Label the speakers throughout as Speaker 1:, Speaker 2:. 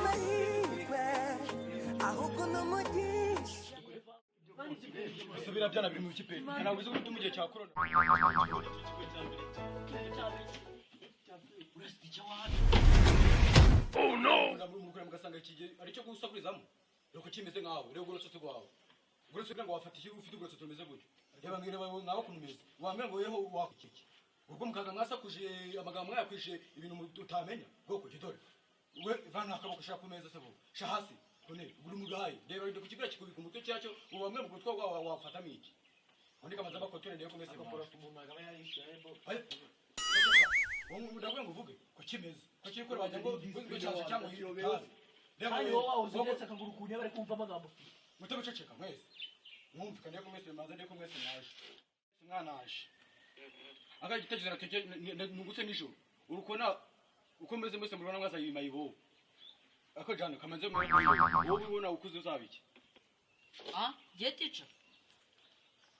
Speaker 1: amahirwe, ahubwo ni umugisha.
Speaker 2: Bisubira byana biri mu kipe, ntabwo uzi gutuma igihe cya corona.
Speaker 3: Urasita icyo waje.
Speaker 2: Oh no! Mukura mugasanga iki gihe ari cyo gusakurizamo. Rero ko kimeze nkawe, rero ugororotse rwawe. Ugororotse kugira ngo wafata iki ufite ugororotse tumeze gutyo. Reba ngira nkawe ukuntu umeze. Wambwira ngo weho wakiki. Ubwo mukaza mwasakuje amagambo, mwayakwije ibintu utamenya. Bwoko gidore. We vana akaboko shaka ku meza se vuba. Sha hasi. Kone buri mugaye. Reba ndi kukibwira kikubika umutwe cyacyo, ubu bamwe mu gutwa kwawe wafatamo iki? Undi kamaze bakotore ndiye kumeze.
Speaker 3: Agakora ku muntu akaba yayishyuye bo.
Speaker 2: Wowe ndavuga ngo uvuge ko kimeze ko kiri kure, wagira ngo ngo cyaje cyangwa itabi.
Speaker 3: Kandi wowe wahoze uretse akaguru ku ntebe, ari kumva amagambo ufite.
Speaker 2: Mutabuceceka mwese, mwumvikane ko mwese maze ndeko mwese mwaje mwana aje aka gitekerezo nateke nungutse nijoro. Urukona uko meze mwese murabona mwasa yimayibo ako jana kamaze wowe ubona ukuze uzaba iki?
Speaker 4: Ah, jye tica.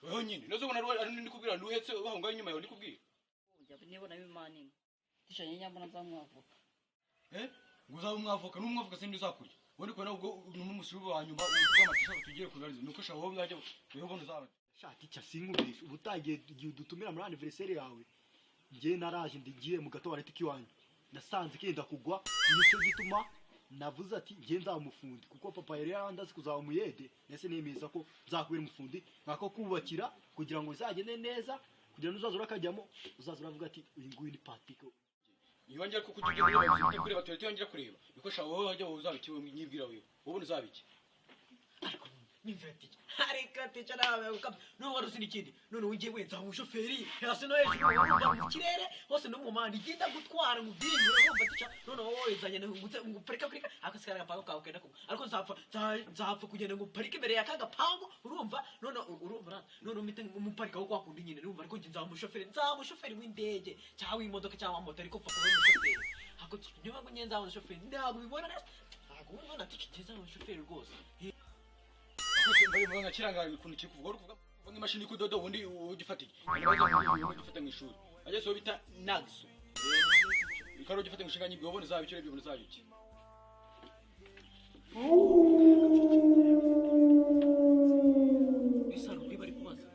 Speaker 2: Weho nyine nazo ubona ari ndi kubwira nduhetse bahunga inyuma yawe, ndi kubwira.
Speaker 4: Njya nibona imana imwe tica nyine mbona nzamwavuka.
Speaker 2: Eh, ngo uzaba umwavoka n'umwavoka sindi uzakurya. Ubundi kubona ubwo n'umusuru wa nyuma ubwo tugire kunariza nuko shaka wowe mwajya weho ubona uzaba.
Speaker 5: Shati cya sinkubeshe, ubu utagiye igihe udutumira muri anniversaire yawe, njye naraje ndigiye mu gatowarete k'iwanyu nasanze kenda kugwa. Nicyo gituma navuze ati njye nzaba umufundi, kuko papa yari yarandaze kuzaba umuyede. Ndetse nemeza ko nzakubera umufundi nkako kubakira kugira ngo bizagende neza, kugira ngo uzaza urakajyamo uzaza uravuga ati uyu nguyu ni Patrick.
Speaker 2: Yongera kuko ujya kureba ujya kureba toilette, yongera kureba niko shaka wowe wajya wowe uzaba iki? Wowe nyibwira wewe ubona uzaba iki?
Speaker 3: Ariko nyumvira tica, ariko tica nawe ukabya none wari uzi n'ikindi. None ugiye wenza umushoferi hasi no hejuru, urumva mu kirere hose no mu mpande igenda gutwara mu byinshi, urumva tica. None wowe wezanye ngo parika parika akasigara agapangu kawe kenda kugwa, ariko nzapfa nzapfa kugenda ngo parike imbere ya ka gapangu, urumva. None urumva none umite umuparika wo kwa kundi nyine, urumva. Ariko njye nzaba umushoferi, nzaba umushoferi w'indege cyangwa w'imodoka cyangwa moto, ariko pfa kuba umushoferi. Ariko niba ngo njye nzaba umushoferi, ntabwo ubibona neza, ntabwo ubibona tica, njye nzaba umushoferi rwose.
Speaker 2: Mbaye nka kiranga ukuntu kiri kuvuga, uri kuvuga nk'imashini kudoda. Ubundi ugifata iki ugifata mu ishuri ageze uwo bita nagso ikaro ugifata mu ishinga nyibwo ubona uzaba icyo urebye ubona uzaba iki?
Speaker 3: Bisaro uri bari kubaza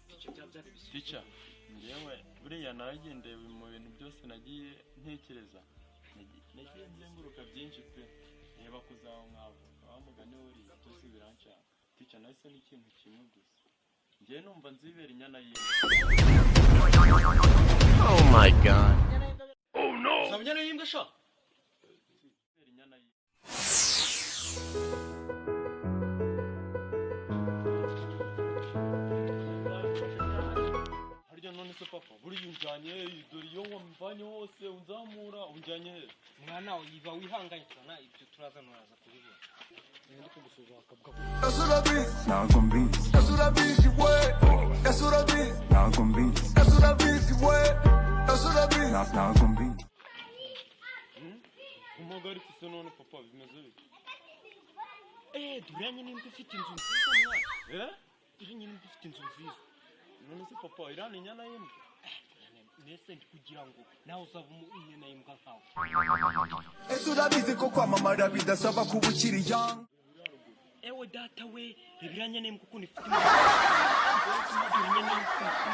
Speaker 3: tica bya byari bisubizo.
Speaker 6: Tica, njyewe buriya naragendeye mu bintu byose nagiye ntekereza. Nagiye nzenguruka byinshi pe, reba kuzaba mwavoka wa mugani wuriya byose biranshaka. Tica, nahise n'ikintu kimwe gusa, njyewe numva nzibera inyana yiwe.
Speaker 7: Oh my God.
Speaker 2: Uzaba inyana y'imbwa sha.
Speaker 6: Nzibera inyana yiwe. Harya none se papa, buriya unjyanye he? Dore iyo wamvanye hose unzamura unjyanye he?
Speaker 8: Mwana yiba wihanganye tubona ibyo turaza nuraza kubibona.
Speaker 2: Ndi kugusuza akavuga.
Speaker 9: Ntabwo mbizi.
Speaker 10: Urabizi we, ese urabizi?
Speaker 9: Ntabwo mbizi.
Speaker 10: Ese urabizi we, ese urabizi?
Speaker 9: Ntabwo mbizi.
Speaker 6: Umuhagaritse se none papa, bimeze bite?
Speaker 8: Eh, duranye nimba ufite inzu nziza mwana.
Speaker 6: Eh?
Speaker 8: Duranye nimba ufite inzu nziza.
Speaker 6: None se papa, iriya ni inyana y'imbwa?
Speaker 8: Nese ndi kugira ngo nawe uzaba inyana y'imbwa nkawe.
Speaker 10: Ese urabizi ko kwamamara bidasaba kuba ukiri young?
Speaker 8: Ewe data we, reba iriya nyana y'imbwa ukuntu ifite imodoka. Dore inyana y'imbwa ukuntu ifite